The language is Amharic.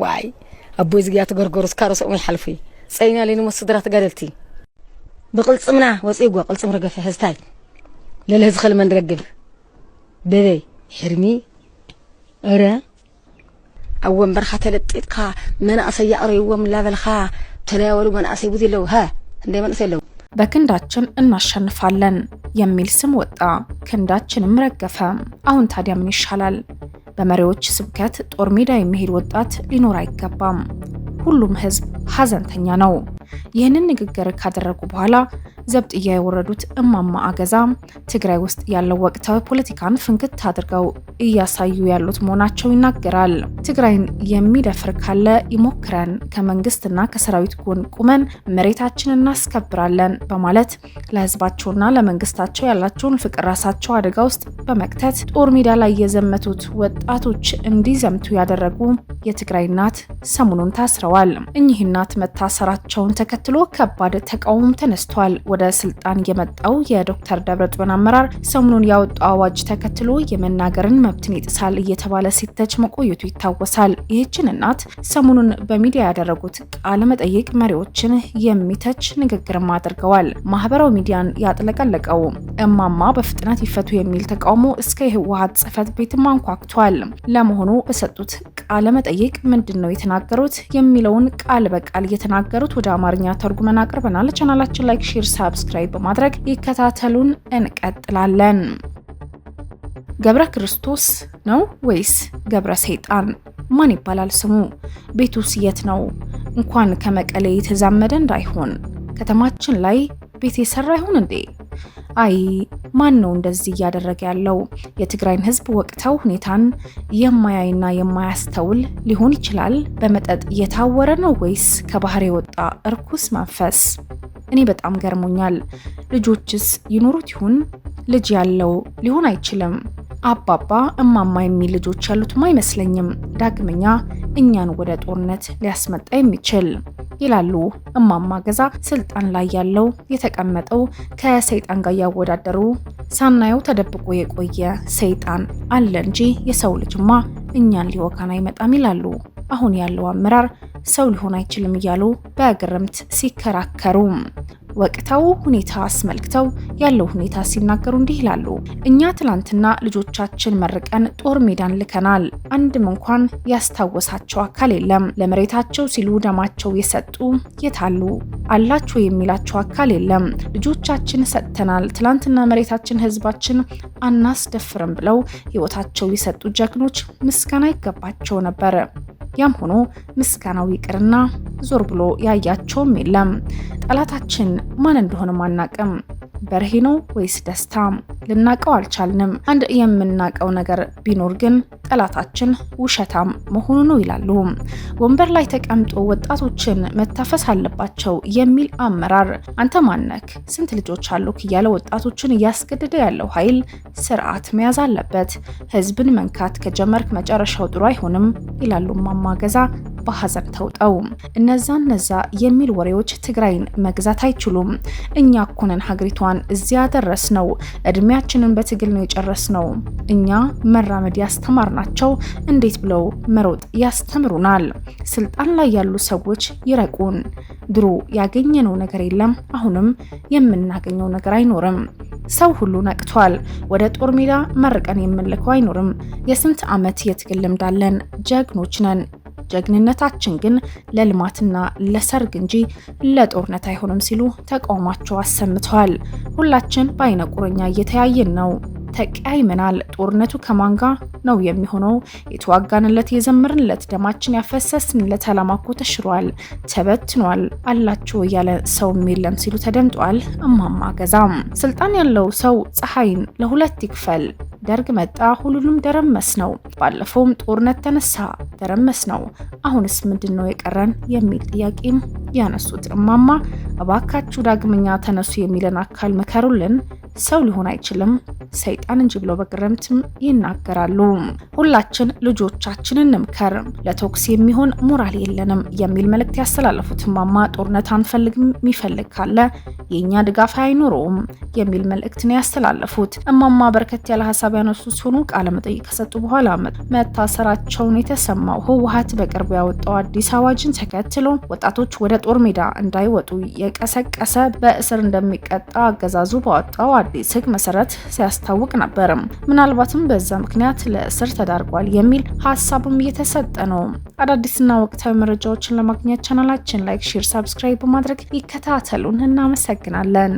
ዋይ ኣቦይ ዝግያ ትገርገሩስ ካረሰኦም ይሓልፉ ፀይና ለይንሞ ስድራ ተጋደልቲ ብቅልፅምና ወፂእጎ ቅልፅም ረገፈ ህዝታይ ለለ ዝኽእል መን ረግብ በበይ ሕርሚ እረ ኣብ ወንበርካ ተለጢጥካ መናእሰይ ያቕርይዎም ላበልካ ተለያወሉ መናእሰይ ብዙ ኣለዉ ሃ እንደ መንእሰይ ኣለዉ። በክንዳችን እናሸንፋለን የሚል ስም ወጣ፣ ክንዳችንም ረገፈ። አሁን ታዲያ ምን ይሻላል? በመሪዎች ስብከት ጦር ሜዳ የሚሄድ ወጣት ሊኖር አይገባም። ሁሉም ህዝብ ሀዘንተኛ ነው። ይህንን ንግግር ካደረጉ በኋላ ዘብጥያ የወረዱት እማማ አገዛ ትግራይ ውስጥ ያለው ወቅታዊ ፖለቲካን ፍንክት አድርገው እያሳዩ ያሉት መሆናቸው ይናገራል። ትግራይን የሚደፍር ካለ ይሞክረን፣ ከመንግስትና ከሰራዊት ጎን ቁመን መሬታችንን እናስከብራለን በማለት ለህዝባቸውና ለመንግስታቸው ያላቸውን ፍቅር ራሳቸው አደጋ ውስጥ በመክተት ጦር ሜዳ ላይ የዘመቱት ወጣቶች እንዲዘምቱ ያደረጉ የትግራይ እናት ሰሞኑን ታስረዋል። እኚህ እናት መታሰራቸውን ተከትሎ ከባድ ተቃውሞ ተነስቷል። ወደ ስልጣን የመጣው የዶክተር ደብረጽዮን አመራር ሰሞኑን ያወጣው አዋጅ ተከትሎ የመናገርን መብትን ይጥሳል እየተባለ ሲተች መቆየቱ ይታወሳል። ይህችን እናት ሰሞኑን በሚዲያ ያደረጉት ቃለ መጠይቅ መሪዎችን የሚተች ንግግርም አድርገዋል። ማህበራዊ ሚዲያን ያጥለቀለቀው እማማ በፍጥነት ይፈቱ የሚል ተቃውሞ እስከ የህወሓት ጽህፈት ቤትም አንኳኩቷል። ለመሆኑ በሰጡት ቃለ መጠይቅ ምንድን ነው የተናገሩት የሚለውን ቃል በቃል እየተናገሩት ወደ አማርኛ ተርጉመን አቅርበናል። ቻናላችን like፣ share፣ subscribe በማድረግ ይከታተሉን። እንቀጥላለን። ገብረ ክርስቶስ ነው ወይስ ገብረ ሰይጣን? ማን ይባላል ስሙ? ቤቱስ የት ነው? እንኳን ከመቀሌ የተዛመደ እንዳይሆን ከተማችን ላይ ቤት የሰራ ይሆን እንዴ? አይ ማን ነው እንደዚህ እያደረገ ያለው? የትግራይን ህዝብ ወቅታዊ ሁኔታን የማያይና የማያስተውል ሊሆን ይችላል። በመጠጥ የታወረ ነው ወይስ ከባህር የወጣ እርኩስ መንፈስ? እኔ በጣም ገርሞኛል። ልጆችስ ይኖሩት ይሁን? ልጅ ያለው ሊሆን አይችልም። አባባ እማማ የሚል ልጆች ያሉትም አይመስለኝም። ዳግመኛ እኛን ወደ ጦርነት ሊያስመጣ የሚችል ይላሉ እማማ ገዛ። ስልጣን ላይ ያለው የተቀመጠው ከሰይጣን ጋር እያወዳደሩ ሳናየው ተደብቆ የቆየ ሰይጣን አለ እንጂ የሰው ልጅማ እኛን ሊወጋን አይመጣም ይላሉ። አሁን ያለው አመራር ሰው ሊሆን አይችልም እያሉ በግርምት ሲከራከሩ ወቅታዊ ሁኔታ አስመልክተው ያለው ሁኔታ ሲናገሩ እንዲህ ይላሉ። እኛ ትላንትና ልጆቻችን መርቀን ጦር ሜዳን ልከናል። አንድም እንኳን ያስታወሳቸው አካል የለም። ለመሬታቸው ሲሉ ደማቸው የሰጡ የታሉ አላቸው የሚላቸው አካል የለም። ልጆቻችን ሰጥተናል። ትላንትና መሬታችን፣ ህዝባችን አናስደፍርም ብለው ህይወታቸው የሰጡ ጀግኖች ምስጋና ይገባቸው ነበር። ያም ሆኖ ምስጋናው ይቅርና ዞር ብሎ ያያቸውም የለም። ጠላታችን ማን እንደሆነም አናቅም። በርሄ ነው ወይስ ደስታ? ልናቀው አልቻልንም። አንድ የምናቀው ነገር ቢኖር ግን ጠላታችን ውሸታም መሆኑ ነው ይላሉ። ወንበር ላይ ተቀምጦ ወጣቶችን መታፈስ አለባቸው የሚል አመራር አንተ ማነክ፣ ስንት ልጆች አሉክ እያለ ወጣቶችን እያስገደደ ያለው ኃይል ስርዓት መያዝ አለበት። ህዝብን መንካት ከጀመርክ መጨረሻው ጥሩ አይሆንም ይላሉ እማማ ገዛ በሀዘን ተውጠው። እነዛ እነዛ የሚል ወሬዎች ትግራይን መግዛት አይችሉም። እኛ እኮ ነን ሀገሪቷን እዚያ ደረስ ነው። እድሜያችንን በትግል ነው የጨረስነው። እኛ መራመድ ያስተማርናቸው እንዴት ብለው መሮጥ ያስተምሩናል? ስልጣን ላይ ያሉ ሰዎች ይረቁን። ድሮ ያገኘነው ነገር የለም፣ አሁንም የምናገኘው ነገር አይኖርም። ሰው ሁሉ ነቅቷል። ወደ ጦር ሜዳ መርቀን የምንልከው አይኖርም። የስንት ዓመት የትግል ልምድ አለን። ጀግኖች ነን። ጀግንነታችን ግን ለልማትና ለሰርግ እንጂ ለጦርነት አይሆንም ሲሉ ተቃውሟቸው አሰምተዋል። ሁላችን በአይነ ቁርኛ እየተያየን ነው። ተቀያይመናል። ጦርነቱ ከማን ጋር ነው የሚሆነው? የተዋጋንለት፣ የዘመርንለት፣ ደማችን ያፈሰስንለት ዓላማ እኮ ተሽሯል፣ ተበትኗል፣ አላቸው እያለ ሰውም የለም ሲሉ ተደምጧል። እማማ ገዛም ስልጣን ያለው ሰው ፀሐይን ለሁለት ይክፈል። ደርግ መጣ፣ ሁሉንም ደረመስ ነው። ባለፈውም ጦርነት ተነሳ፣ ደረመስ ነው። አሁንስ ምንድን ነው የቀረን የሚል ጥያቄም ያነሱት እማማ እባካችሁ ዳግመኛ ተነሱ የሚለን አካል ምከሩልን፣ ሰው ሊሆን አይችልም ሰይጣን እንጂ ብለው በግርምትም ይናገራሉ። ሁላችን ልጆቻችንን እንምከር፣ ለተኩስ የሚሆን ሞራል የለንም የሚል መልእክት ያስተላለፉት እማማ ጦርነት አንፈልግም፣ የሚፈልግ ካለ የእኛ ድጋፍ አይኖረውም የሚል መልእክት ነው ያስተላለፉት። እማማ በርከት ያለ ሀሳብ ያነሱ ሲሆኑ ቃለ መጠይቅ ከሰጡ በኋላ መታሰራቸውን የተሰማው ህወሓት በቅርቡ ያወጣው አዲስ አዋጅን ተከትሎ ወጣቶች ወደ ጦር ሜዳ እንዳይወጡ የቀሰቀሰ በእስር እንደሚቀጣ አገዛዙ ባወጣው አዲስ ህግ መሰረት ሲያስታውቅ ነበር። ምናልባትም በዛ ምክንያት ለእስር ተዳርጓል የሚል ሀሳብም እየተሰጠ ነው። አዳዲስና ወቅታዊ መረጃዎችን ለማግኘት ቻናላችን like፣ share፣ subscribe በማድረግ ይከታተሉን። እናመሰግናለን።